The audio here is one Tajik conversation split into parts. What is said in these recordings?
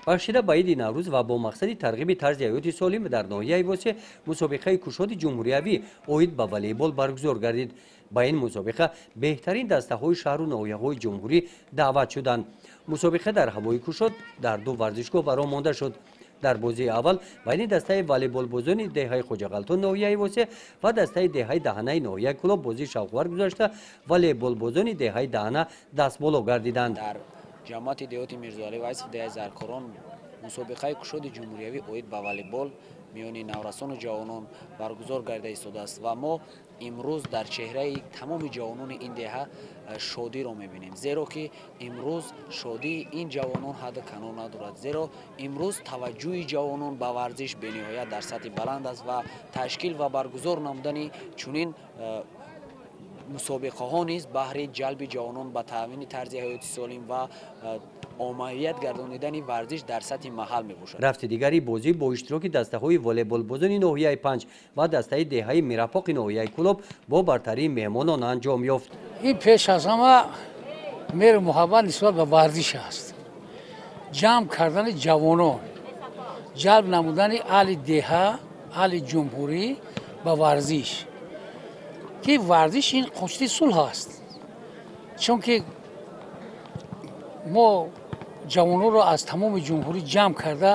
Бахшида ба иди Наврӯз ва бо мақсади тарғиби тарзи ҳаёти солим дар ноҳияи Восеъ мусобиқаи кушоди ҷумҳуриявӣ оид ба волейбол баргузор гардид. Ба ин мусобиқа беҳтарин дастаҳои шаҳру ноҳияҳои ҷумҳурӣ даъват шуданд. Мусобиқа дар ҳавои кушод дар ду варзишгоҳ ба роҳ монда шуд. Дар бозии аввал байни дастаи волейболбозони деҳаи Хоҷағалтон ноҳияи Восеъ ва дастаи деҳаи Даҳанаи ноҳияи Кӯлоб бозии шавқовар гузашта, волейболбозони деҳаи Даҳана дастболо гардиданд. Дар ҷамоати деҳоти Мирзоалӣ Вайсов, деҳаи Заркорон, мусобиқаи кушоди ҷумҳуриявӣ оид ба волейбол миёни наврасону ҷавонон баргузор гарда истодааст ва мо имрӯз дар чеҳраи тамоми ҷавонони ин деҳа шодиро мебинем, зеро ки имрӯз шодии ин ҷавонон ҳадду канор надорад, зеро имрӯз таваҷҷӯҳи ҷавонон ба варзиш бениҳоят дар сатҳи баланд аст ва ташкил ва баргузор намудани чунин мусобиқаҳо низ баҳри ҷалби ҷавонон ба таъмини тарзи ҳаёти солим ва оммавият гардонидани варзиш дар сатҳи маҳал мебошад. Рафти дигари бозӣ бо иштироки дастаҳои волейболбозони ноҳияи Панҷ ва дастаи деҳаи Мирапоқи ноҳияи Кӯлоб бо бартарии меҳмонон анҷом ёфт. Ин пеш аз ҳама меҳру муҳаббат нисбат ба варзиш аст. Ҷамъ кардани ҷавонон, ҷалб намудани аҳли деҳа, аҳли ҷумҳурӣ ба варзиш, ки варзиш ин қусти сулҳ аст. Чунки мо ҷавононро аз тамоми ҷумҳурӣ ҷамъ карда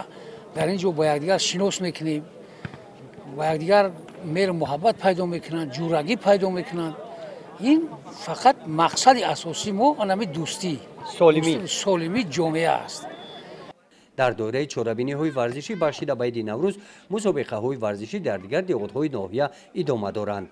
дар ин ҷо бо якдигар шинос мекунем, бо якдигар меҳру муҳаббат пайдо мекунанд, ҷӯрагӣ пайдо мекунанд. Ин фақат мақсади асосии мо анами дӯстӣ, солимии ҷомеа аст. Дар доираи чорабиниҳои варзишӣ бахшида ба иди Наврӯз мусобиқаҳои варзишӣ дар дигар деҳотҳои ноҳия идома доранд.